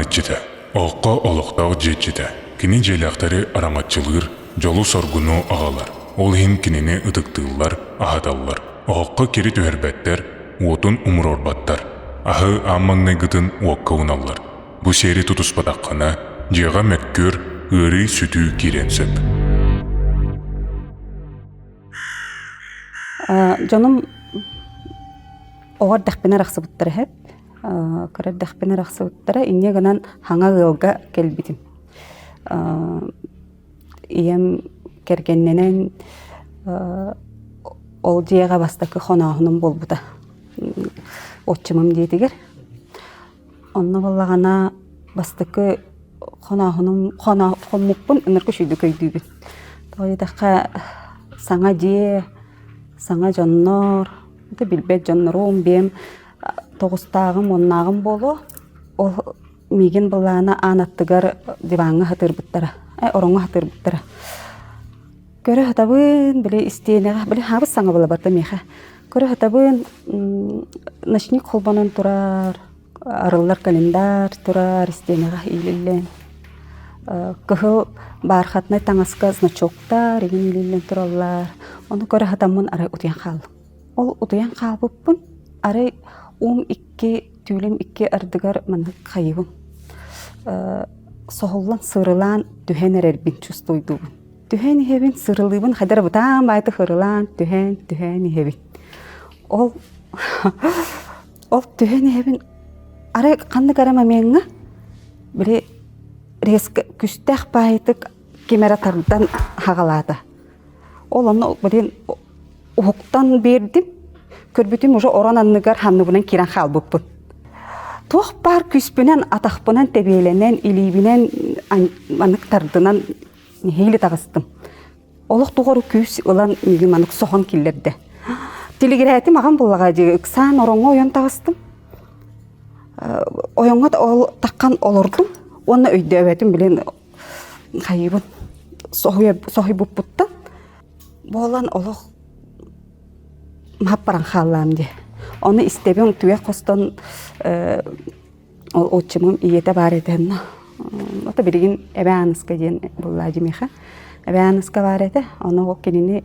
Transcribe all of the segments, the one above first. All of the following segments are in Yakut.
иччитэ, оһоххо олохтоох дьиэ иччитэ. Кини дьиэлээхтэри араҥаччылыыр, дьолу-соргуну аҕалар. Ол иһин кинини ытыктыыллар, аһаталлар. Оһоххо кири түһэрбэттэр, уотун умуруорбаттар. Аһы аан маҥнайгытын уокка уналлар. Бу сиэри тутуспатаххына, дьиэҕэ мөккүөр, ыарыы-сүтүү киириэн сөп. Дьонум оҕо эрдэхпинэ арахсыбыттара үһү. Кыра эрдэхпинэ арахсыбыттара. Инньэ гынан хаҥа ыалга кэлбитим. Ийэм кэргэннэнэн ол дьиэҕэ бастакы хонооһунум буолбута. Отчимым диэтигэр. Онно буоллаҕына бастакы хонооһунум хоммуппун ынырык үчүгэйдик өйдүүбүн. Тоҕо диэтэххэ саҥа дьиэ, саҥа дьоннор, билбэт дьоннорум, бэйэм тоҕустааҕым, уоннааҕым буолуо. Ол миигин былаана аан аттыгар диваҥҥа сытыарбыттара, ороҥҥо сытыарбыттара. Көрө сытабын, били истиэнэҕэ, били хаабыс саҥа буолабарда миэхэ. Көрө сытабын, ночник холбонон турар, арыллар календарь турар, истиэнэҕэ иилиллэн. Кыһыл бархатнай таҥаска значоктар игин иилиллэн тураллар. Ону көрө сытаммын арай утуйан хааллым. Ол утуйан хаалбыппын арай уум икки, түүлүм икки ардыгар маннык хайыбын. Соһуллан сырылаан түһэн эрэрбин чувствуйдуубун. Түһэн иһэбин, сырылыыбын, хайдара бытаан баайты хырылаан, түһэн, түһэн иһэбин. Ол ол түһэн иһэбин, арай ханнык эрэ момеҥҥа били резко күстээх баайытык ким эрэ тардан хаҕалаата. Ол онно блин уһуктан биэрдим. Көрбүтүм уже орон анныгар ханныбынан киирэн хаалбыппын. Туох баар күүспүнэн атахпынан тэбиэлэнэн, илиибинэн маннык тардынан нэһиилэ таҕыстым. Олох тугу күүс ылан миигин маннык соһон киллэрдэ. Тилигирээтим аҕам буллаҕа дии ыксаан ороҥҥо ойон таҕыстым. Ойоҥҥо ол таххан олордум уонна өйдөөбөтүм билин хайыыбын соһуйбуппуттан буолан олох маппаран хааллаам дии. Ону истэбин түгэх хостон ол отчимым ийэтэ баар этэ онно. Ото билигин Эбээ Ааныска диэн буллаа дьимиэхэ. Эбээ Ааныска баар этэ. Ону ол кинини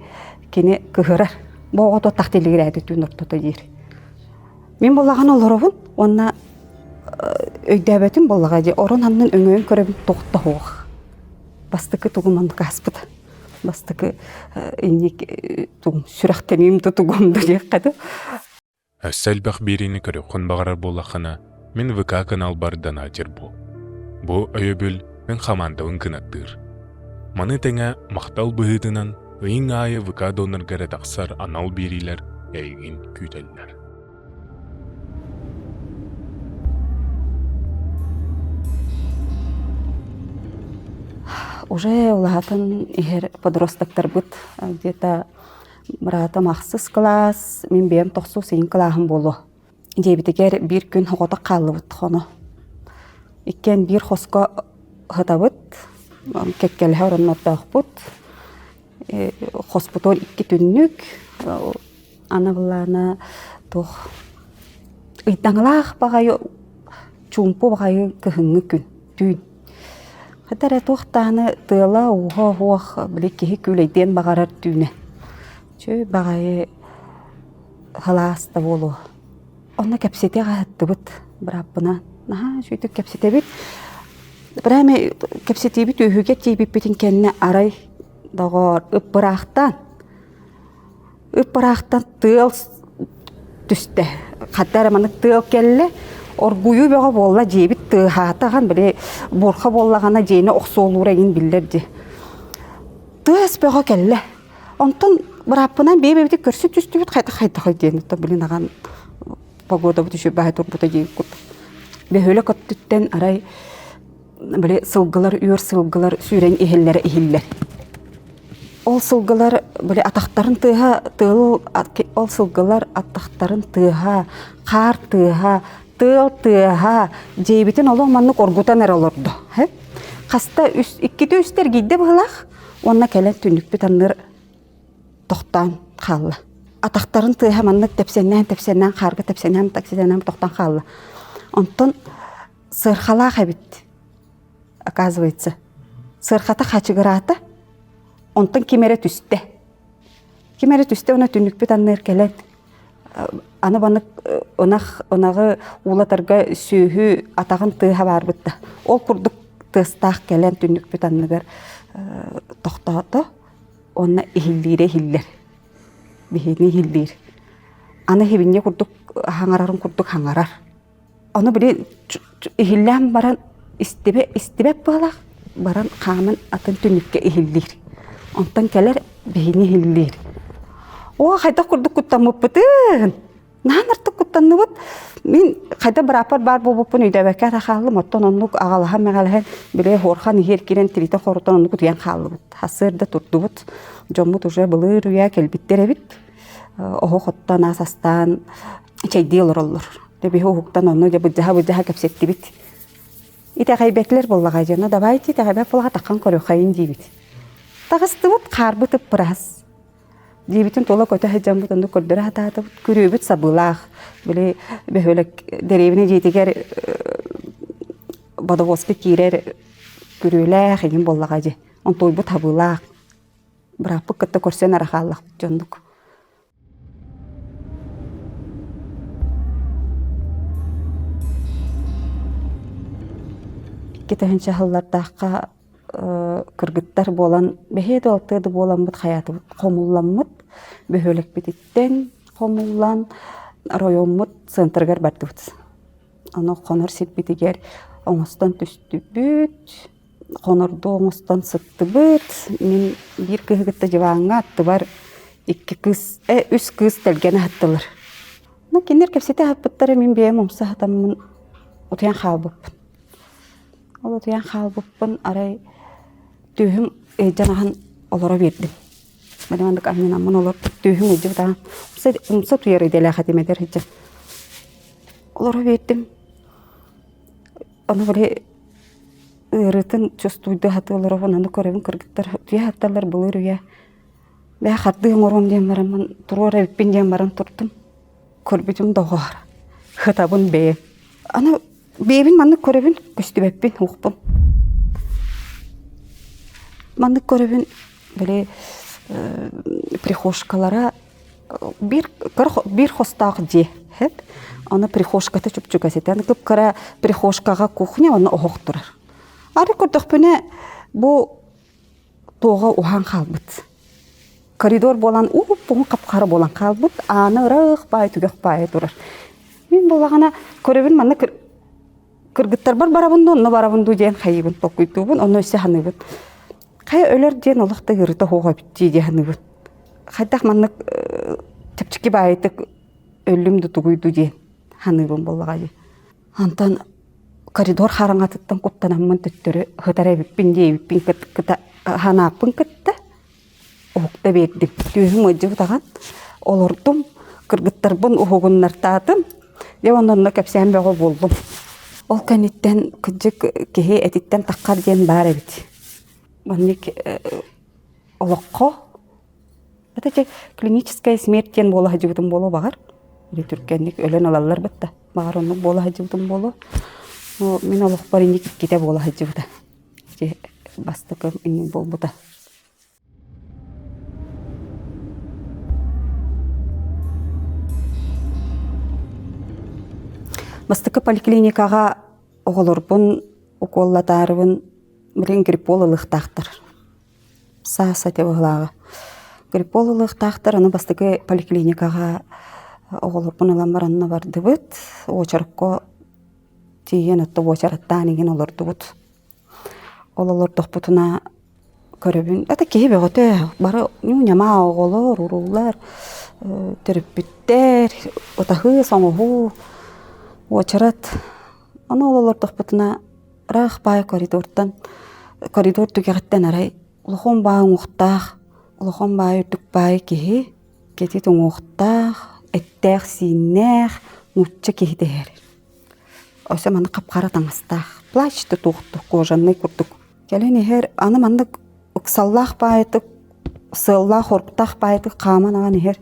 кини кыһырар. Бу оҕото тах тилигирээтэ түүн ортото диир. Мин буоллаҕына олоробун уонна өйдөөбөтүм буоллаҕа дии орон аннын өҥөйөн көрөбүн туох да суох. Бастакы тугум оннук ааспыта. Бастакы инник тугум сүрэхтэниим да тугум да диэххэ дуу. Өссө элбэх биэриини көрүөххүн баҕарар буоллаххына, мин ВК каналбар донатер буол. Бу өйөбүл мин хамаандабын кынаттыыр. Маны тэҥэ махтал быһыытынан ыйыҥ аайы ВК донорга эрэ тахсар анал биэриилэр эйигин күүтэллэр. Уже улаатан иһэр подростоктарбыт где-то быраатым ахсыс кылаас, мин бэйэм тохсус ыйын кылааһым буолуо. Дьиэбитигэр биир күн оҕотох хааллыбыт хоно. Иккиэн биир хоско сытабыт, кэккэлэһэ ороннордоохпут. Хоспутугар икки түннүк, аны былаана туох ыйдаҥалаах баҕайы чуумпу баҕайы кыһыҥҥы күн, түүн. Хата эрэ туох даҕаны тыала ууһа уох били киһи күүлэйдиэн баҕарар түүнэ. Үчүгэй баҕайы халаас да буолуо. Онно кэпсэтиэх аһаттыбыт бырааппынаан. Наһаа үчүгэйдик кэпсэтэбит. Прямо кэпсэтиибит үөһүгэр тиийбиппитин кэннэ арай доҕоор ыппыраахтаан ыппыраахтан тыал түстэ. Хата эрэ маннык тыал кэллэ. Оргуйуу бөҕө буолла дьиэбит тыаһаата ахан били буорха буоллаҕына дьиэни охсуолуура эҥин биллэр дии. Тыас бөҕө кэллэ. Онтон бырааппынан бэйэ-бэйэбитин көрсө түстүбүт хайдах-хайдахый диэн оттон билин аҕан погодабыт үчүгэй баһа турбута диэн курдук. Бөһүөлэк өттүттэн арай били сылгылар үөр сылгылар сүүрэн иһэллэрэ иһиллэр. Ол сылгылар били атахтарын тыаһа тыал ол сылгылар атахтарын тыаһа, хаар тыаһа, тыал тыаһа дьиэбитин олох маннык оргутан эрэ олордо. Хаста үс иккитэ үстэ эргийдэ быһыылаах. Уонна кэлэн түннүкпүт анныгар тохтоон хаалла. Атахтарын тыаһа маннык тэпсэннээн тэпсэннээн хаарга тэпсэннээн тэпсэннээн тохтоон хаалла. Онтон Сыархалаах эбит, оказывается. Сыархата хачыгыраата, онтон ким эрэ түстэ. Ким эрэ түстэ уонна түннүкпүт анныгар кэлэн аны баннык ынах ынаҕы уулатарга сүөһү атаҕын тыаһа баарбыт да ол курдук тыастаах кэлэн түннүкпүт анныгар тохтоото уонна иһиллиирэ иһиллэр биһини иһиллиир аны иһибинньэ курдук хаҥарарын курдук хаҥарар Ону били иһиллээн баран истибэ истибэт быһалаах баран хааман атын түннүккэ иһиллиир. Онтон кэлэр биһини иһиллиир. Оо, хайдах курдук куттаммыппытын! Наһаа артык куттанныбыт. Мин хайда бырааппар баар буолбуппун өйдөөбөккө эрэ хааллым. Оттон оннук аҕалаһан-мэҕэлэһэн били хуорхан иһиэр киирэн тиритэ хорутан оннук утуйан хааллыбыт. Сарсыарда турдубут. Дьоммут уже былыр үйэ кэлбиттэр эбит. Оһох оттон ас астаан чэйдии олороллор. Дьэ биһи уһуктан онно дьэ быдьаһа-быдьаһа кэпсэттибит. Итэҕэйбэтилэр буоллаҕа дьэ, ну давайте итэҕэйбэт буоллаҕа таххан көрүөххэйин диибит. Таҕыстыбыт, хаарбыт ыппыраас. Дьиэбитин тула көтө сылдьаммыт онно көрдөрө сатаатыбыт. Күрүөбүт сабыылаах. Били бөһүөлэк дэриэбинэ дьиэтигэр бодобуоска киирэр күрүөлээх игин буоллаҕа дьэ. Онтуойбут сабыылаах. Бырааппыт кытта көрсөн эрэ хааллахпыт дьоннук. 2000 сыллардаахха кыргыттар буолан бэһиэ да алтыа да буоламмыт хайаатыбыт хомулламмыт бөһүөлэкпититтэн хомуллан оройуоммут центрыгар бардыбыт. Ону хонор сирбитигэр оҥостон түстүбүт хонордуу оҥостон сыттыбыт. Мин биир кыыһы кытта дьыбааҥҥа аттыбар икки кыыс, үс кыыс тэлгэнэ аһаттылар. Ну, кинилэр кэпсэтэ аһаппыттара мин бэйэм умса аһатаммын утуйан хаалбыппын. Ол утуйан хаалбыппын арай түөһүм ыйдьан ахан олоро биэрдим. Били маннык анньынаммын олорбут түөһүм ыйдьыбыт ахан умса, умса утуйар идэлээх этим эдэр сылдьан. Олоро биэрдим. Ону били ыарыытын чувствуйдуу сатыы олоробун, ону көрөбүн кыргыттар утуйа сытталлар былыр үйэ. Бээ хардыы оҥоруом диэн бараммын туруор эбиппин диэн баран турдум. Көрбүтүм доҕоор, ытабын бэйэм. Аны бэйэбин маннык көрөбүн, көстүбэппин, уохпун. Маннык көрөбүн, били прихожкалара биир биир хостоох дьиэ эт аны прихожката чупчугас этэ аны кып-кыра прихожкаҕа кухня уонна оһох турар ары көрдөхпүнэ бу туоҕа уһаан хаалбыт коридор буолан уп-уһун хап-хара буолан хаалбыт аана ыраах баай түгэх баайа турар мин буоллаҕына көрөбүн манна кыргыттарбар барабын дуу онно барабын дуу диэн хайыыбын толкуйдуубун онно өссө саныыбын Хайа өлөр диэн олох да ыарыыта суох эбит дии дии саныыбын. Хайдах маннык чэпчэки баайытык өллүм да тугуй дуу диэн саныыбын буоллаҕа дии. Онтон коридор хараҥатыттан куттанаммын төттөрү сытар эбиппин диэбиппин кытта санааппын кытта уһукта биэрдим. Түөһүм ыалдьыбыт ахан олордум, кыргыттарбын уһугуннартаатым. Дьэ уонна онно кэпсээн бөҕө буоллум. Ол кэнниттэн кырдьык киһи этиттэн таххар диэн баар эбит. Маннык олоххо это клиническая смерть диэн буола сылдьыбытым буолуо баҕар. Или түргэнник өлөн ылаллар бытта. Баҕар оннук буола сылдьыбытым буолуо. Но мин олохпор инник иккитэ буола сылдьыбыта. Ити бастакы инник буолбута. Бастакы поликлиникаҕа оҕолорбун укуоллатаарыбын билигин гриппол ылыахтаахтар. Саас этэ быһыылааҕа. Гриппол ылыахтаахтар, аны бастакы поликлиникаҕа оҕолорбун ылан баранна бардыбыт. Уочаракка тиийэн отто уочараттаан игин олордубут. Ол олордохпутуна көрөбүн, это киһи бөҕөтө, бары ньуу-ньамаа оҕолор, уруулар, төрөппүттэр, ытаһыы-соҥоһуу, уочарат. Ону ол олордохпутуна ыраах баай коридортан, коридор түгэҕиттэн арай улахан баай уҥуохтаах, улахан баай үрдүк баай киһи, кэтит уҥуохтаах, эттээх-сииннээх нуучча киһитэ иһэр. Өссө маннык хап-хара таҥастаах, плащ да туохтук, кожаный курдук. Кэлэн иһэр, аны маннык ыксаллаах баайытык, сыаллаах-соруктаах баайытык хааман аҕан иһэр.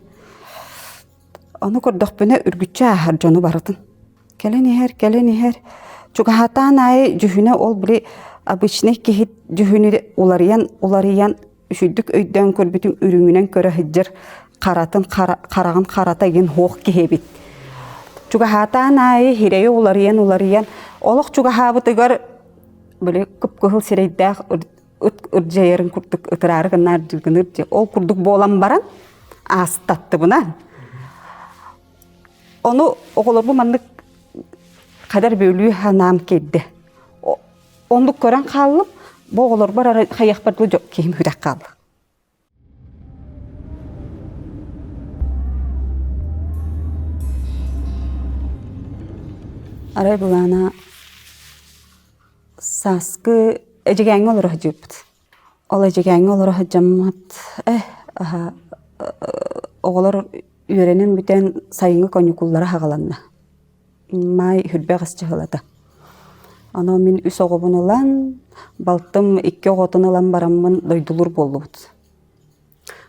Ону көрдөхпүнэ үргүччү ааһар дьону барытын. Кэлэн иһэр, кэлэн иһэр. Чугаһатаан аайы дьүһүнэ ол били обычный киһи дьүһүнү уларыйан уларыйан үчүйдүк өйдөөн көрбүтүм үрүҥүнэн көрө сылдьар харатын хараҕын харата игин хуох киһи эбит. Чугаһаатаан аайы хирэйи уларыйан уларыйан олох чугаһаабытыгар били кып-кыһыл сирэйдээх ыт ырдьайарын курдук ытыраары гынаар дьыгыныыр дьэ ол курдук буолан баран аастаттыбынан ону оҕолорбун маннык хадар бөлүү санаам киирдэ оннук көрөн хааллым бу оҕолорбор арай хайыахпар дылы киһим сүрэх хаалла Арай былаана сааскы Эдьигээҥҥэ олоро сылдьыбыппыт. Ол Эдьигээҥҥэ олоро сылдьаммыт э аһа оҕолор үөрэнэн бүтэн сайыҥҥы каникуллара саҕаланна. Маай үрбэх ас дьаһалата. Онон мин үс оҕобун ылан, балтым икки оҕотун ылан бараммын дойдулуур буоллубут.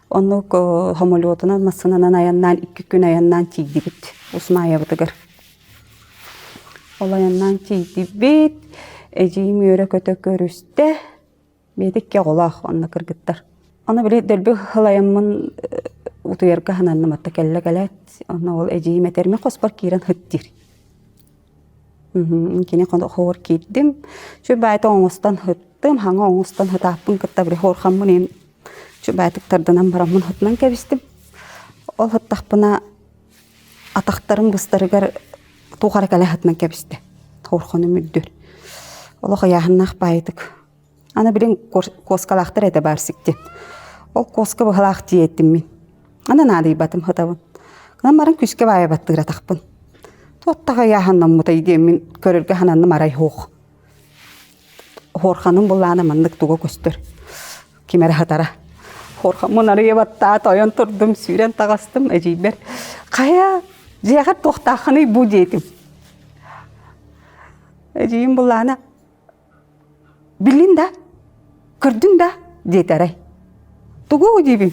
Оннук самолетунан, массыынанан айаннаан икки күн айаннаан тиийдибит Усмаайабытыгар. Ол айаннаан тиийдибит, эдьиийим үөрэ-көтө көрүстэ. Бэйэтэ икки оҕолоох онно кыргыттар. Аны били дөлбү ылайаммын утуйарга сананным атта кэллэ кэлээт, онно ол эдьиийим этэр мин хоспор киирэн сыт диир. Кини хоһугар киирдим. Чү баайта оҥостон сыттым, хаҥа оҥостон сытааппын кытта били хуорхаммын иһин чү баайтык тарданан бараммын сытынан кэбистим. Ол сыттахпына атахтарым быстарыгар туох эрэ кэлэ сытынан кэбистэ. Хуорханым үрдүр. Олох ыйааһыннаах баайытык. Аны билин куоскалаахтар этэ баар сикти. Ол куоска быһалаах тиийэттим мин. Аны наадыйбатым хатабын. Гынан баран күүскэ баайа баттыыратахпын. Туоттаҕа ыйааһыннаммытай диэммин көрөргө сананным арай суох. Хуорханым буллаана маннык туга көстөр. Ким эрэ хатара. Хуорхаммын арыйа баттаат ойон турдум, сүүрэн таҕыстым эдьиийбэр. Хайа, дьиэҕэр туохтааххыный бу диэтим. Эдьиийим буллаана Биллин да, көрдүҥ да диэтэ арай. Тугу диибин?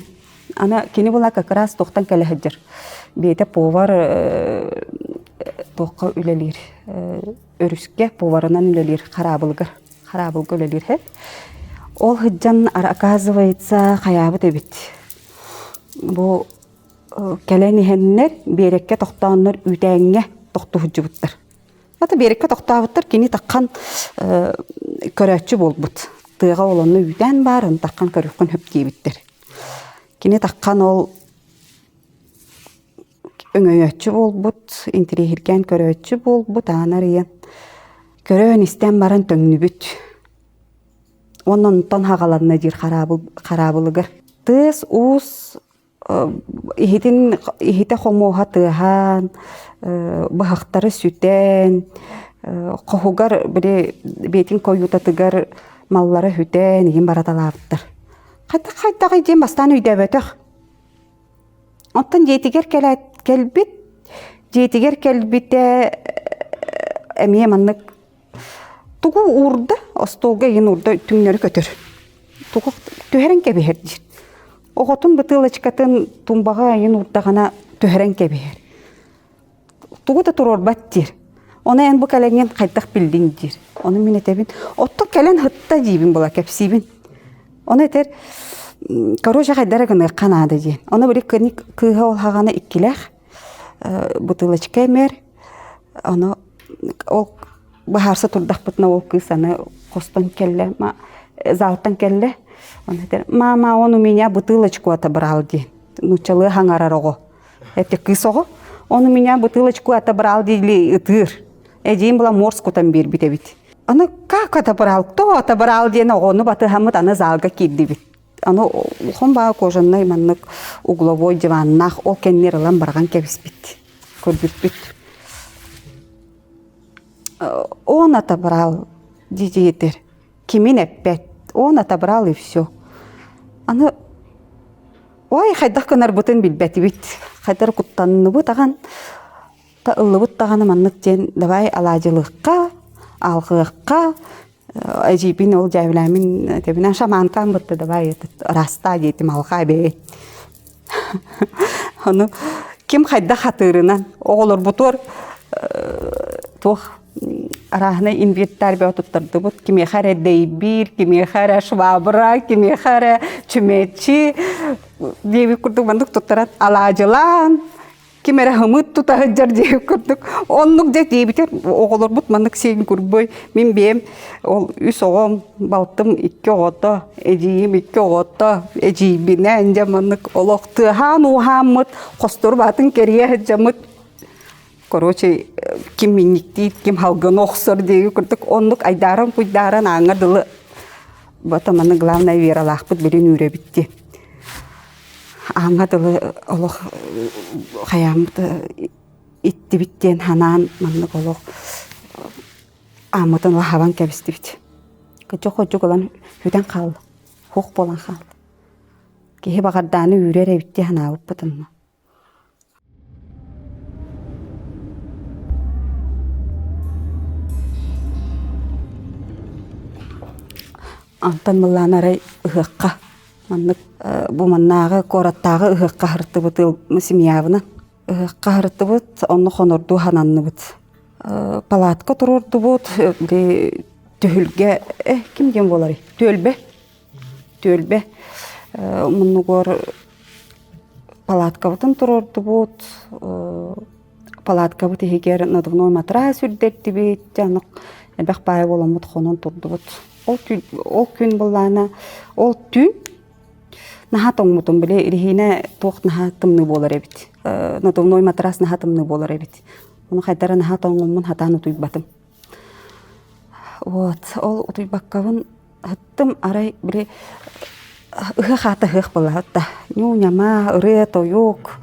Ана кини була как раз туохтан кэлэ сылдьар. Биэтэ повар туохха үлэлиир өрүскэ поварынан үлэлиир хараабылыгар хараабылга үлэлиир һэ. Ол сылдьан оказывается хайаабыт эбит. Бу кэлэн иһэннэр биэрэккэ тохтооннор үүтээҥҥэ тохтуу сылдьыбыттар. Ата биэрэккэ тохтообуттар кини таххан көрөөччү буолбут. Тыаҕа ол онно үүтээн баар, ону таххан көрүөххүн сөп диэбиттэр. Кини таххан ол өҥөйөөччү буолбут, интириэһиргээн көрөөччү буолбут, аан арыйан көрөн-истэн баран төҥнүбүт. Уонна онтон хаҕаланна диир хараабылыгар. Тыас-уус Иһитин иһитэ хомуоһа тыаһаан, быһахтара сүтэн, хоһугар били биэтин каютатыгар маллара сүтэн иһин бараталаабыттар. Хайдах хайдаҕый диэн бастаан өйдөөбөтөх. Оттон дьиэтигэр кэлээт кэлбит, дьиэтигэр кэлбитэ эмиэ маннык Тугу уурда, остуолга игин уурда түҥнэри көтөр. Тугу түһэрэн кэбиһэр диир. Оҕотун бытыылочкатын тумбаҕа игин уурдаҕына түһэрэн кэбиһэр. Тугу да туруорбат диир. Ону эн бу кэлэҥҥин хайдах биллиҥ диир. Ону мин этэбин, оттон кэлэн сытта диибин була кэпсиибин. Ону этэр, короче хайдара гыныахха наада диэн. Ону били кыыһа ол хаҕана иккилээх бутылочка эмэр, ону ол быһаарса турдахпытына ол кыыс аны хостон кэллэ залтан кэллэ он этэр мама он у меня бутылочку отобрал диэн нууччалыы хаҥарар оҕо эти кыыс оҕо он у меня бутылочку отобрал дии ытыыр эдьиийим была морс кутан биэрбит эбит аны как отобрал кто отобрал диэн оҕону батыһаммыт аны залга киирдибит аны улахан баа кожанный маннык угловой диваннаах ол кэннигэр ылан барҕан кэбиспит көрбүппүт Он отобрал диэтэр кимин эппэт он отобрал и все аны ой хайдах гынарбытын билбэтибит хайдах куттанныбыт ахан та ыллыбыт даҕаны маннык диэн давай алаадьылыахха алҕыахха эдьиийбин ол дьээбилээмин этэбинэн шаманкаан бытта давай этот ыраастаа диэтим алҕаа бэйэ Ону ким хайдах хатыырынан оҕолорбутугар туох Арааһынай инвентарь бөҕө туттардыбыт. Кимиэхэ эрэ дэйбиир, кимиэхэ эрэ швабра, кимиэхэ эрэ чүмэчи диэбит курдук маннык туттаран алаадьылаан ким эрэ хымыт тута сылдьар диэбит курдук оннук дьэ диэбитэ оҕолорбут маннык сиэн курбуй мин бэйэм ол үс оҕом балтым икки оҕото эдьиийим икки оҕото эдьиийбинээн дьэ маннык олох тыаһаан ууһааммыт хостору баатын кэрийэ сылдьаммыт короче ким минньиктиир ким халгыны охсор диэги курдук оннук айдааран куйдааран ааҥҥа дылы бата маны главное вералаахпыт билин үүрэбит дии ааҥҥа дылы олох хайааммыт иттибит диэн ханаан маннык олох ааммытын лаһабан кэбистибит кыдьык-ходьук ылан бүтэн хаалла хуох буолан хаалла киһи баҕардааны үүрэр эбит дии санаабыппыт онно Онтон былаан арай ыһыахха маннык бу маннааҕы куораттааҕы ыһыахха аһыртыбыт ыал семьябынан ыһыахха аһыртыбыт онно хонордуу хананныбыт палатка туруордубут түһүлгэ э ким диэн буоларый түөлбэ түөлбэ муннугар палаткабытын туруордубут палаткабыт иһигэр надувной матрас үрдэттибит дьэ аны элбэх баайы буоламмыт хонон турдубут ол күн ол күн былаана ол түүн наһаа тоҥмутум били ириһиинэ туох наһаа тымныы буолар эбит надувной матрас наһаа тымныы буолар эбит ону хайдара наһаа тоҥмуммун хатаан утуйбатым Вот, ол утуйбаккабын ыһыттым, арай били ыһыах аата ыһыах буолла ньуу-ньамаа, ырыа-тойук,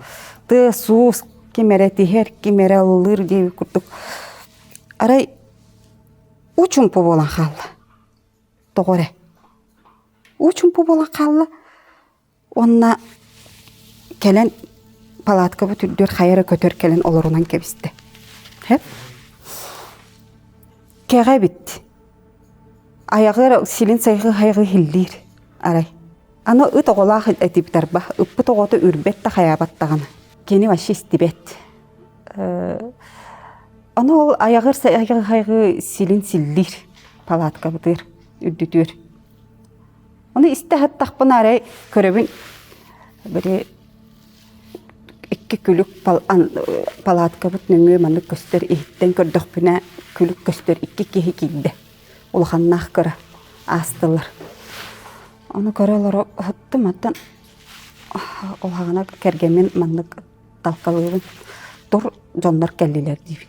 тыас-уус, ким эрэ тиһэр, ким эрэ ыллыыр диэбит курдук арай уу чуумпу буолан хаалла. Тоҕо эрэ. Уу чуумпу буолан хаалла. Уонна кэлэн палаткабыт үрдүгэр хайа эрэ көтөр кэлэн олорунан кэбистэ. Хэп. Кэҕэ эбит. Айаҕы силин сайҕыы-хайҕыы иһиллиир арай. Аны ыт оҕолоох этибит арба. Ыппыт оҕото үрбэт да хайаабат даҕаны. Кини вообще истибэт. Аны ол айаҕыр сайҕыы-хайҕыы силин силлиир палаткабытыгар үрдүтүөр. Ону истэ сыттахпына арай көрөбүн били икки күлүк палаткабыт нөҥүө маннык көстөр иһиттэн көрдөхпүнэ күлүк көстөр икки киһи киирдэ улаханнаах кыра аастылар ону көрө олоро сыттым оттон улаҕана кэргэммин маннык талкалыыбын тур дьоннор кэллилэр диибин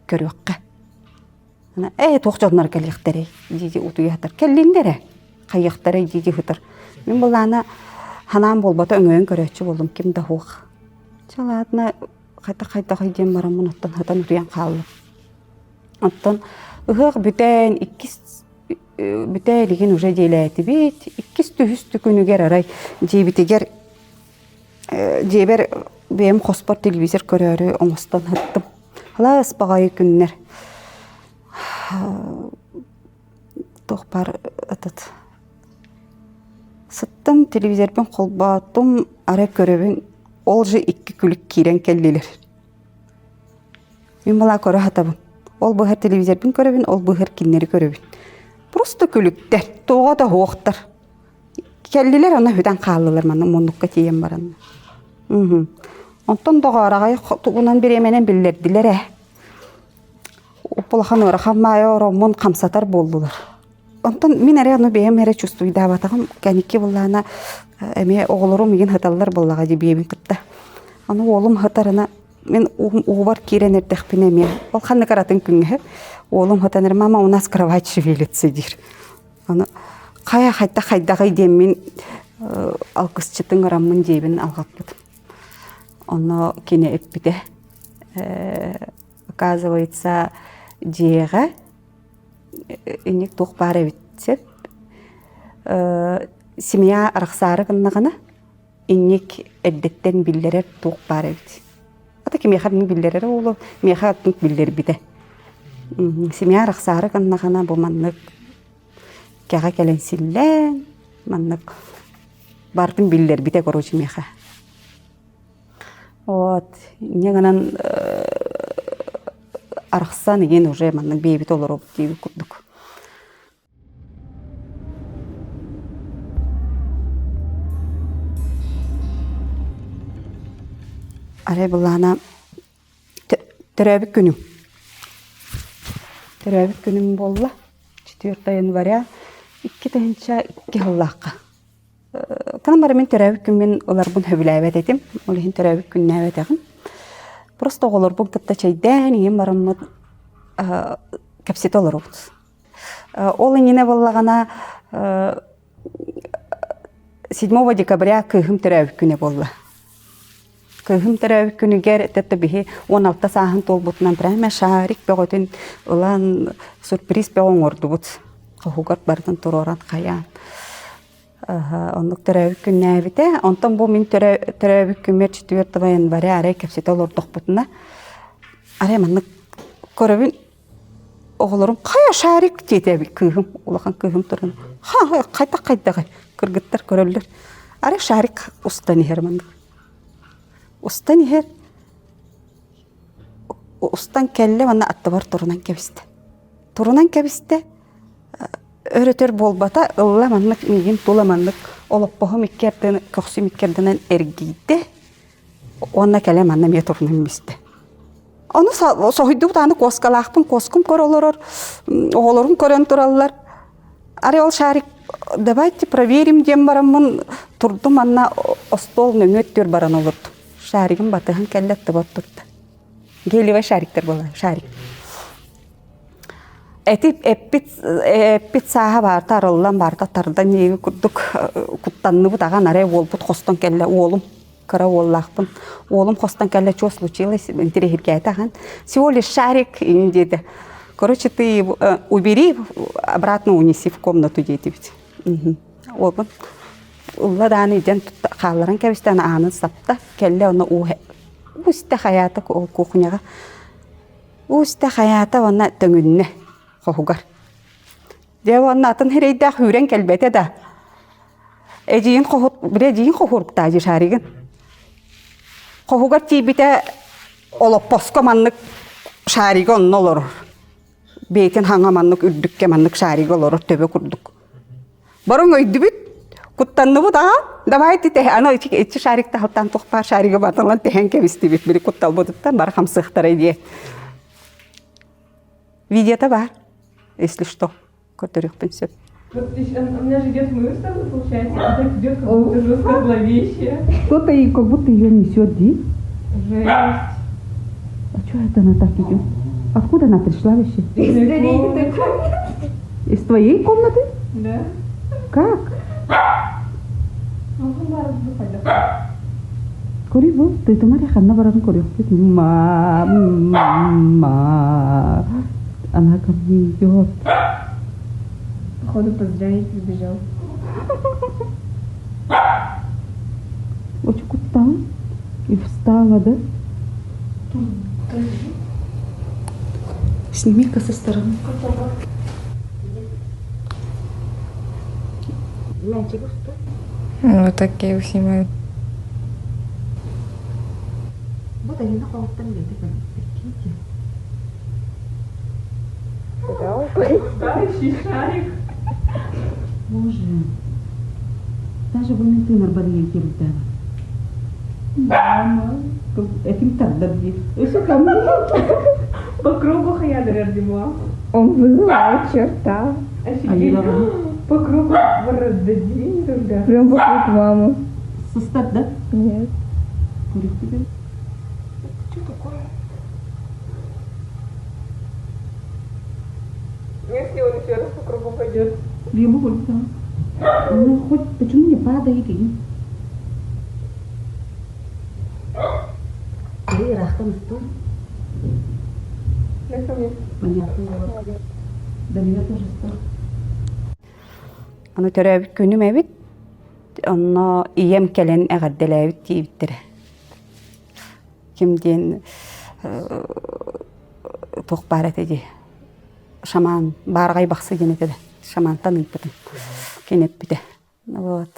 көрүөххэ Ээ туох дьоннор кэлиэхтэрэй дии утуйа сытар. Кэллиннэр ээ, хайыахтарай дии сытар. Мин былаана ханаан буолбата өҥөйөн көрөөччү буоллум, ким да суох. Чэ ладно, хайдах-хайдахый диэн бараммын оттон сытан утуйан хааллым. Оттон ыһыах бүтэн иккис бүтэ илигин уже дьиэлээтибит. Иккис түһүс күнүгэр арай дьиэбитигэр дьиэбэр бэйэм хоспор телевизор көрөөрү оҥостон сыттым. Алаас баҕайы күннэр туох баар этот сыттым телевизорбын холбоотум арай көрөбүн ол же икки күлүк киирэн кэллилэр мин балаа көрө сатабын ол быһар телевизорбын көрөбүн ол быһар кинилэри көрөбүн просто күлүктэр тоҕо да суохтар Кэллилэр аны бүтэн хааллылар манна муннукка тиийэн баран. Онтон доҕоор тугунан бириэмэнэн биллэрдилэр ээ. Улахан ыарахан маайа ороммун хамсатар буоллулар. Онтон мин эрэ ону бэйэм эрэ чувствуйдаабатаҕым. Кэнники буллаана эмиэ оҕолорум миигин сыталлар буоллаҕа дии биэбин кытта. Аны уолум сытарына мин уубар киирэн эрдэхпинэ эмиэ ол ханнык атын күҥҥэ уолум сытан эрэ мама у нас кровать шевелится диир. Аны хайа хайдах хайдаҕый диэммин алгысчытын ыҥыраммын дьиэбин алҕаппытым. Онно кини эппитэ оказывается дьиэҕэ инник туох баар эбит сөп семья арахсаары гыннаҕына инник эрдэттэн биллэрэр туох баар эбит. Ата кимиэхэ мин биллэрэрэ буолуо, миэхэ аттык биллэрбитэ. Семья арахсаары гыннаҕына бу маннык кэҕэ кэлэн силлээн, маннык барытын биллэрбитэ короче миэхэ. Вот, инньэ гынан. арахсан игин уже маннык бэйэбит олоробут диэбит курдук. Арай былаана төрөөбүт күнүм. Төрөөбүт күнүм буолла 4 января 2002 сыллаахха. Кынан бары мин төрөөбүт күммүн ыларбын сөбүлээбэт этим. Ол иһин төрөөбүт күннээбэтэҕим. Просто оҕолорбун кытта чэйдээн ийэм бараммыт кэпсэтэ олоробут. Ол иннинэ буоллаҕына 7 декабря кыыһым төрөөбүт күнэ буолла. Кыыһым төрөөбүт күнүгэр это биһи 16 сааһын туолбутунан прямо шарик бөҕөтүн ылан сюрприз бөҕө оҥордубут. Хоһугар барытын туруоран хайаан. Оннук төрөөбүт күннээбитэ. Онтон бу мин төрөөбүт күммэр 4 января арай кэпсэтэ олордохпутуна арай маннык көрөбүн Оҕолорум хайа шарик диэтэ эбит кыыһым, улахан кыыһым туран ха хайдах хайдаҕый кыргыттар көрөллөр арай шарик устан иһэр маннык устан иһэр устан кэллэ уонна аттыбар турунан кэбистэ турунан кэбистэ өр-өтөр буолбата ылла маннык миигин тула маннык олоппоһум икки ардынан көхсүм икки ардынан эргийдэ уонна кэлэ манна эмиэ турунан бистэ Ону соһуйдубут аны куоскалаахпын, куоскум көрө олорор, оҕолорум көрөн тураллар. Арай ол шарик давайте проверим диэн бараммын турдум манна остуол нөҥүө өттүгэр баран олордум. Шаригым батыһан кэллэ аттыбар турда. Гелевай шариктар буолар, шарик. Эти эппит эппит сааһа баарта арыллан баарта тардан диэби курдук куттанныбыт аҕан арай уолбут хостон кэллэ уолум кыра уоллаахпын. Уолум хостон кэллэ, что случилось, интириэһиргээтэ ахан. Всего лишь шарик диэтэ. Короче, ты убери, обратно унеси в комнату диэтибит. Уолбун ылла дааны иден хаалларан кэбистэ, аанын сапта. Кэллэ онно уу истэ хайаата ол кухняҕа. Уу истэ хайаата уонна төҥүннэ хоһугар. Дьэ уонна атын эрэйдээх үүрэн кэлбэтэ да. Эдьиийин хоһут, били эдьиийин хоһуруктаа дии шаригын. Хоһугар тиийбитэ олоппоско маннык шарига онно олорор. Бэйэтин хаҥа маннык үрдүккэ маннык шарига олорор төбө курдук. Барың өйдүбүт, куттанныбыт аа, давайте тэһэ, аны ичи шарик таһыттан туох баар шарига батылан тэһэн кэбистибит, били кутталбытыттан бары хамсыахтара диye. Видеота бар, если что. Көрдөрүөхпүн сөп. Вот у меня же идет в мою сторону, получается, а так идет как будто жестко зловеще. Кто-то и как будто ее несет, Ди. Жесть. А что это она так идет? Откуда она пришла вообще? Из Из твоей комнаты? Да. Как? Көрүй бу, тыытымар ханна барарын көрүөхпүт. Ма, она ко мне идет. Походу поздравить прибежал. Очень куттан. И встала, да? Сними-ка со стороны. Вот так я его снимаю. Вот они на холодном лете, прикиньте. Пугающий шарик. Боже, даже бу мин тыынарбар ийэм киирбитэ. Мама, этим тардар дии. Өссө кому? По кругу хаядыр Димуа. Он вызывает черта. Офигеть. По кругу раздадим тогда. Прям вокруг мамы. Сустар, да? Нет. Көрүктүгүн. Что такое? Если он еще раз по кругу пойдет. Либо куртка. Ну, хоть почему не падает и... Аны төрөөбүт күнүм эбит, онно ийэм кэлэн эҕэрдэлээбит диэбиттэрэ. Ким диэн туох баар этэ дии шаман баараҕай бахсы диэн этэ да шамантан ыыппытым кини эппитэ вот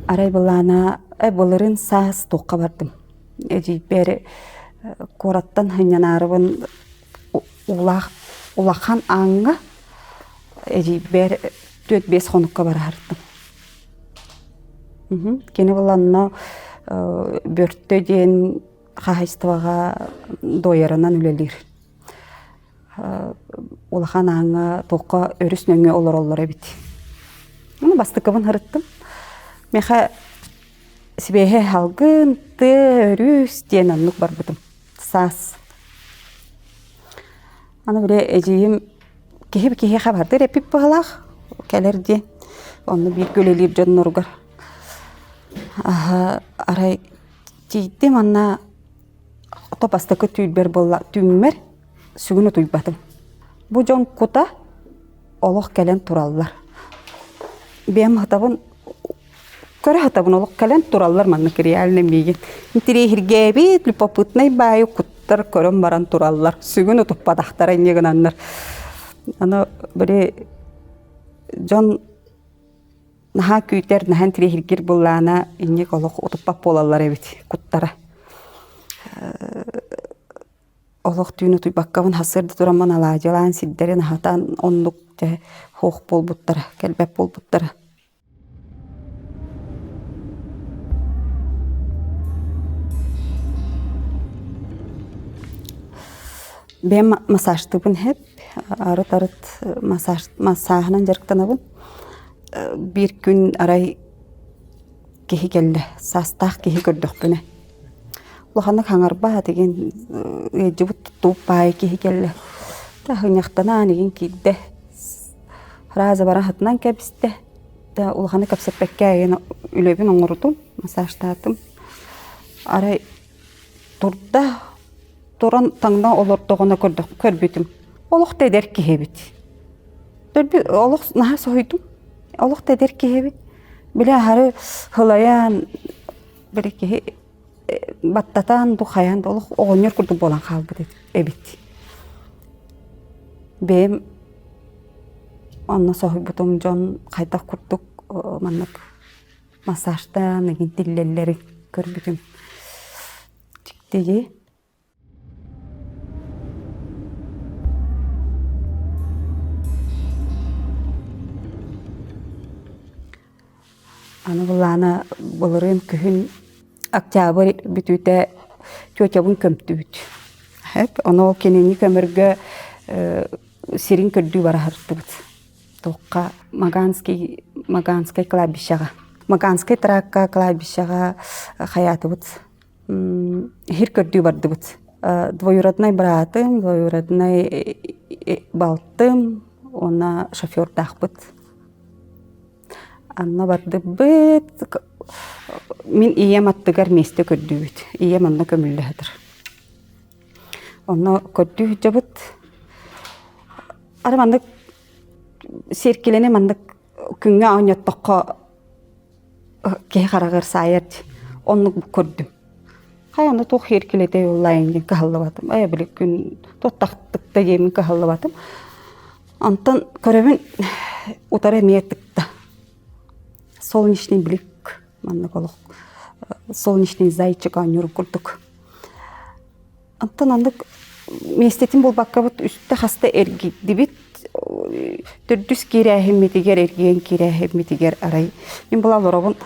Арай былаана былырыын саас туохха бардым. Эдьиийбэр куораттан сынньанаарыбын улаах улахан ааҥҥа эдьиийбэр 4-5 хонукка бараһартым. Кини буланна Бөртө диэн хаһаайыстыбаҕа дуойарынан үлэлиир. Улахан ааҥҥа туохха өрүс нөҥүө олороллор эбит. Ону бастакыбын ырыттым. Миэхэ сибиэһэй салгын, тыа, өрүс диэн оннук барбытым. Саас. Аны били эдьиийим киһи киһиэхэ бардыр эппит быһыылаах кэлэр диэн. Онно бииргэ үлэлиир дьонноругар. Аһа арай тиийдим анна ото бастакы түүлбэр буолла түүммэр сүгүн утуйбатым. Бу дьон кута олох кэлэн тураллар. Бэйэм сытабын көрө сытабын олох кэлэн тураллар маннык реально миигин. Интириэһиргээбит, любопытнай баайы куттар көрөн баран тураллар. Сүгүн утуппатахтара инньэ гынаннар. Аны били дьон наһаа күүтэр, наһаа интириэһиргиир буоллаҕына инник олох утуппат буолаллар эбит куттара. Олох түүн утуйбаккабын сарсыарда тураммын алаадьылаан сирдэрин аһатан оннук дьэ суох буолбуттара, кэлбэт буолбуттара. Бэйэм массажтыыбын иһэп, арыт-арыт массаж массааһынан дьарыктанабын. Биир күн арай киһи кэллэ, саастаах киһи көрдөхпүнэ. Улаханнык хаҥарбат игин ыалдьыбыт туттубут баайы киһи кэллэ. Таһынньахтанаан игин киирдэ. Фраза бара сытынан кэбистэ. Да улаханнык кэпсэппэккэ игин үлэбин оҥордум, массажтаатым. Арай турда, туран таҥна олордоҕуна көрбүтүм. Олох да эдэр киһи эбит. Төрбү олох наһаа соһуйдум. Олох да эдэр киһи эбит. Били аһары һылайан били киһи баттатан бу хайаан да олох оҕонньор курдук буолан хаалбыт эбит. Бэйэм онно соһуйбутум дьон хайдах курдук маннык массажтаан игин тиллэллэрин көрбүтүм. Дьиктиги. Аны былаана былырыын күһүн октябрь бүтүүтэ тетябын көмтүбүт. Эп, ону ол кинини көмөргө сирин көрдүү бара сырыттыбыт. Туохха Маганский Маганскай кладбищеҕа. Маганскай тракка кладбищеҕа хайаатыбыт. Иһир көрдүү бардыбыт. Двоюроднай быраатым, двоюроднай балтым уонна шофердаахпыт. Анна бардыбыт. Мин ийэм аттыгар миэстэ көрдүүбүт. Ийэм онно көмүллэ сытар. Онно көрдүү сылдьабыт. Ары маннык сиэркилэни маннык күҥҥэ оонньоттоххо киһи хараҕар саайар дии. Оннук көрдүм. Хайа аны туох сиэркилэтэ уллаайын диэн кыһаллыбатым. Ээ били күн туттахтык да диэммин кыһаллыбатым. Онтон көрөбүн утары эмиэ тыкта. Солнечный блик маннык олох солнечный зайчик оонньуур курдук. Онтон оннук миэстэтин булбаккабыт үстэ хаста эргийдибит. Төрдүс киирээһиммитигэр, эргийэн киирээһиммитигэр арай мин була олоробун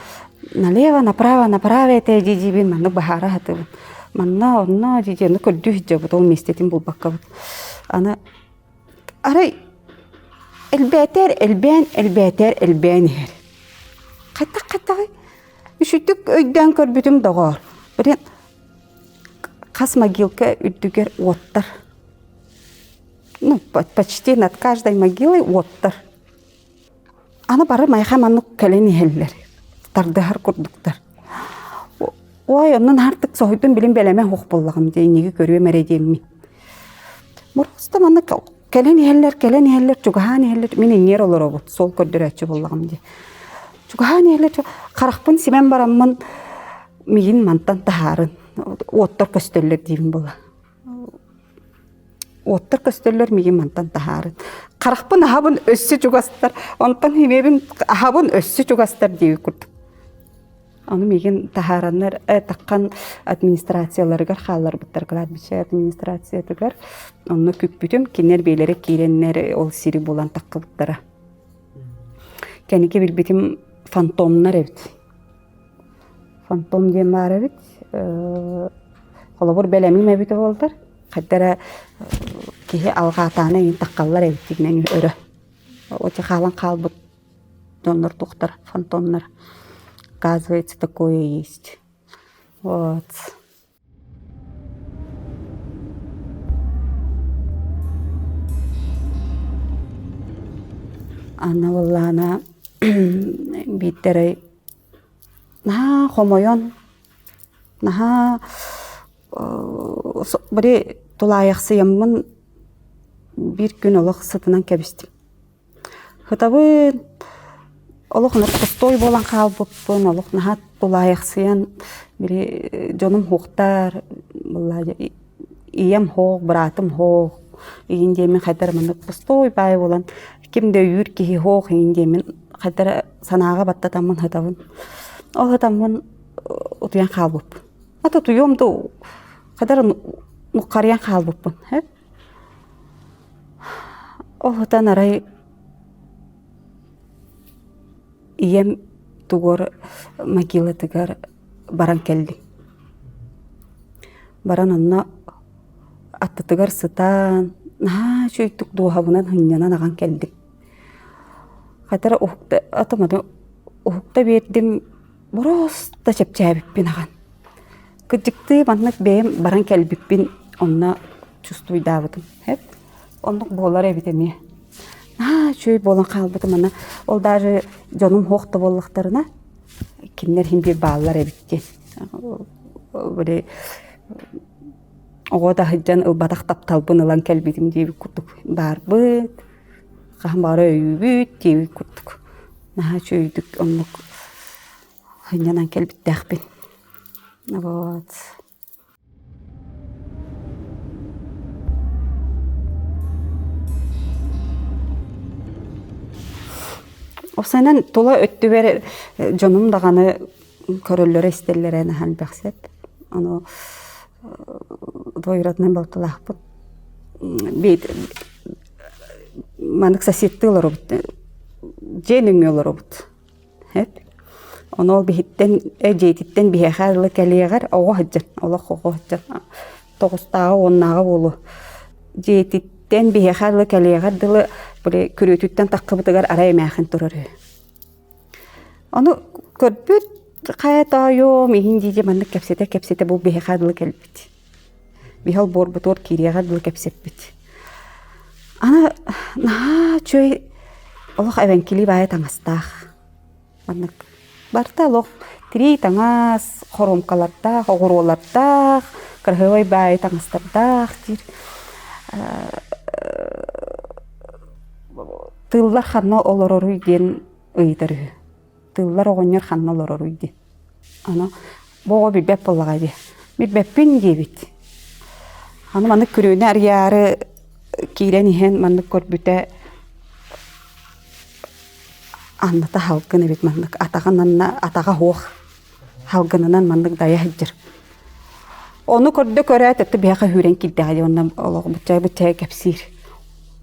налево, направо, направо этэ дии-диибин маннык баһаара сатыыбын. Манна, онно дии-дии ону көрдүү сылдьабыт, ол миэстэтин булбаккабыт. Аны арай элбээтэр элбээн, элбээтэр элбээн иһэр. Хайдах хайдаҕый? Үчүгдүк өйдөөн көрбүтүм доҕоор. Блин, хас могилка үрдүгэр уоттар. Ну, почти над каждой могилой уоттар. Аны бары майха маннык кэлэн иһэллэр. Тардыһар курдуктар. Ой, оннун артык соһуйдум билин бэлэмэ суох буоллаҕым дии, эйиги көрүөм эрэ диэммин. Просто маннык кэлэн иһэллэр, кэлэн иһэллэр, чугаһаан иһэллэр. Мин иҥиэр олоробут, суол көрдөрөөччү буоллаҕым дии. Чугаһаан иһэллэр, харахпын симэн бараммын миигин мантан таһаарын, уоттар көстөллөр диибин буола. Уоттар көстөллөр миигин мантан таһаарын. Харахпын аһабын өссө чугастар, онтон химиэбин аһабын өссө чугастар диэбит курдук. Ону миигин таһаараннар таххан администрацияларыгар хаалларбыттар кладбище администрациятыгар. Онно күппүтүм, кинилэр бэйэлэрэ киирэннэр ол сири булан таххыбыттара. Кэнники билбитим фантомнар эбит. Фантом диэн баар эбит. Холобур бэлэмим эбитэ буоллар, хайда эрэ киһи алҕаатаана иһин таххаллар эбит дигинэн өрө. Оче хаалан хаалбыт дьоннор туохтар фантомнар. Оказывается, такое есть. Вот. Анна буоллаҕына биирдэрэй наһаа хомойон, наһаа били тулаайахсыйаммын биир күн олох сытынан кэбистим. Хытабын олох пустой буолан хаалбыппын, олох наһаа тулаайахсыйан били дьонум суохтар, ийэм суох, быраатым суох игин диэммин хайдах эрэ маннык пустой баай буолан ким да өйүүр киһи суох игин диэммин хайдах эрэ санааҕа баттатаммын сытабын. Ол сытаммын утуйан хаалбыппын. Ата утуйуом да хайдах эрэ нуххарыйан хаалбыппын. Ол сытан арай ийэм тугу могилатыгар баран кэллим. Баран онно аттытыгар сытан наһаа үчүгэйдик дууһабынан сынньанан аҕан кэллим. Хата эрэ уһукта атым уһукта биэрдим боруоста чэпчээбиппин ахан. Кырдьыктыы маннык бэйэм баран кэлбиппин онно чувствуйдаабытым. Оннук буолар эбит эмиэ. Наһаа үчүгэй буолан хаалбытым аны ол даже дьонум суох да буоллахтарына кинилэр иһин биир бааллар эбит диэн. Били оҕо да сылдьан ылбатах тапталбын ылан кэлбитим диэбит курдук баарбыт, хаһан баҕарар өйүүбүт диэбит курдук. Наһаа үчүгэйдик оннук сынньанан кэлбиттээхпин. Вот. Уопсайынан тула өттүбэр дьонум даҕаны көрөллөрө-истэллэрэ наһаа элбэх сөп. Ону двоюроднай балтылаахпыт маннык соседтыы олоробут дьиэ нөҥүө олоробут Эп. Ону ол биһиттэн дьиэтиттэн биһиэхэ ыла кэлиэҕэр оҕо сылдьар, олох оҕо сылдьар тоҕустааҕа уоннааҕа буолуо. Дьиэтиттэн биһиэхэ ыла кэлиэҕэр дылы били күрүөтүттэн таххыбытыгар арай эмээхин турар үһү. Ону көрбүт хайа тоойуом иһин дии маннык кэпсэтэ-кэпсэтэ бу биһиэхэ дылы кэлбит. Биһи олбуорбутугар киириэҕэр дылы кэпсэппит. Аны наһаа үчүгэй олох эбэҥкилии баайа таҥастаах. Маннык барыта олох тирии таҥас, хоруомкалардаах, оҕуруолардаах, кыраһыабай баайы таҥастардаах диир. Тыыллар ханна олороруй диэн ыйытар үһү. Тыыллар оҕонньор ханна олороруй диэн. Аны бу оҕо билбэт буоллаҕа дии. Билбэппин диэбит. Аны маннык күрүөнү арыйаары киирэн иһэн маннык көрбүтэ анната халгын эбит маннык атаҕын анна атаҕа суох халгынынан маннык дайа сылдьар. Ону көрдө көрөөт өттө биһиэхэ сүүрэн киирдэҕэ дии уонна олох быччайа быччайа кэпсиир.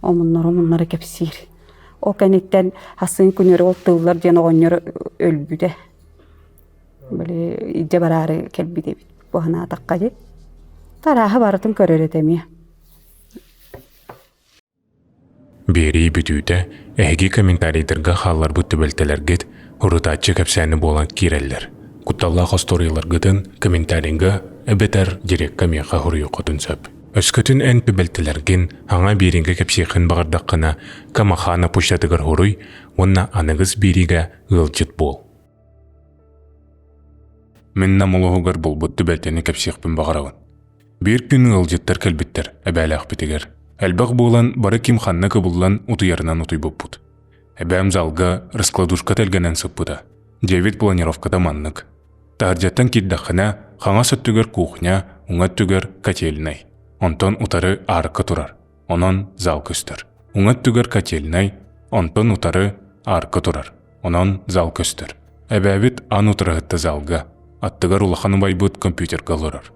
Омуннара омуннара кэпсиир. Ол кэнниттэн хассын күнүрү ол тыллар диэн оҕонньор өлбүтэ. Били илдьэ бараары кэлбит эбит. Бу санаатахха дии. Тарааһы барытын көрөр этэ эмиэ. Биэрии бүтүүтэ эһиги комментарийдарга хаалларбыт түбэлтэлэргит урутааччы кэпсээни буолан киирэллэр. Кутталлаах остуоруйаларгытын комментарийга эбэтэр дирекка миэхэ суруйуоххутун сөп. Өскөтүн эн түбэлтэлэргин аҥа биэриигэ кэпсиэххин баҕардаххына, Камахана почтатыгар суруй уонна аныгыс биэриигэ ыалдьыт буол. Мин Нам улууһугар булбут түбэлтэни кэпсиэхпин баҕарабын. Биир күн ыалдьыттар кэлбиттэр эбээлээхпитигэр. Элбэх буолан бары ким ханна кыбыллан утуйарынан утуйбуппут. Эбээм залга раскладушка тэлгэнэн сыппыта. Дьиэбит планировката маннык. Таһырдьаттан киирдэххинэ, хаҥас өттүгэр кухня, уҥа өттүгэр котельнай. Онтон утары аарка турар. Онон зал көстөр. Уҥа өттүгэр котельнай, онтон утары аарка турар. Онон зал көстөр. Эбээбит аан утарыһытта залга, аттыгар улахан убайбыт компьютерга олорор.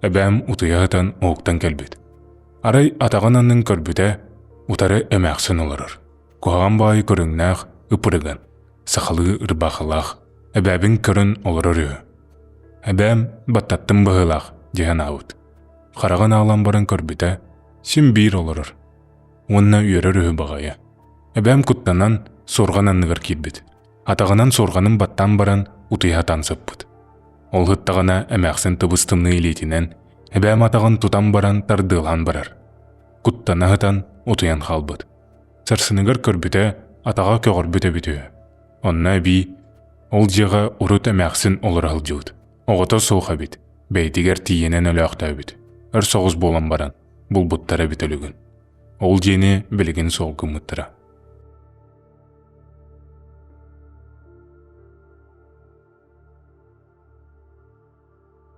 Эбээм утуйа сытан уһуктан кэлбит. Арай атаҕын аннын көрбүтэ, утары эмээхсин олорор. Куһаҕан баайы көрүҥнээх, ып-ырыган, сахалыы ырбаахылаах, эбээбин көрөн олорор үһү. Эбээм баттаттым быһыылаах дии санаабыт. Хараҕын аалан баран көрбүтэ, син биир олорор. Уонна үөрэр үһү баҕайы. Эбээм куттанан, суорҕан анныгар киирбит. Атаҕынан суорҕанын баттаан баран, утуйа сатаан сыппыт. Ол сыттаҕына эмээхсин тыбыс-тымныы илиитинэн эбээм атаҕын тутан баран тардыалаан барар. Куттана сытан утуйан хаалбыт. Сарсыныгар көрбүтэ, атаҕа көҕөрбүт эбит үһү. Онно эбии ол дьиэҕэ урут эмээхсин олоро сылдьыбыт. Оҕото суох эбит, бэйэтигэр тиийинэн өлөөхтөөбүт. Өр соҕус буолан баран, булбуттар эбит өлүгүн. Ол дьиэни билигин суох гыммыттара.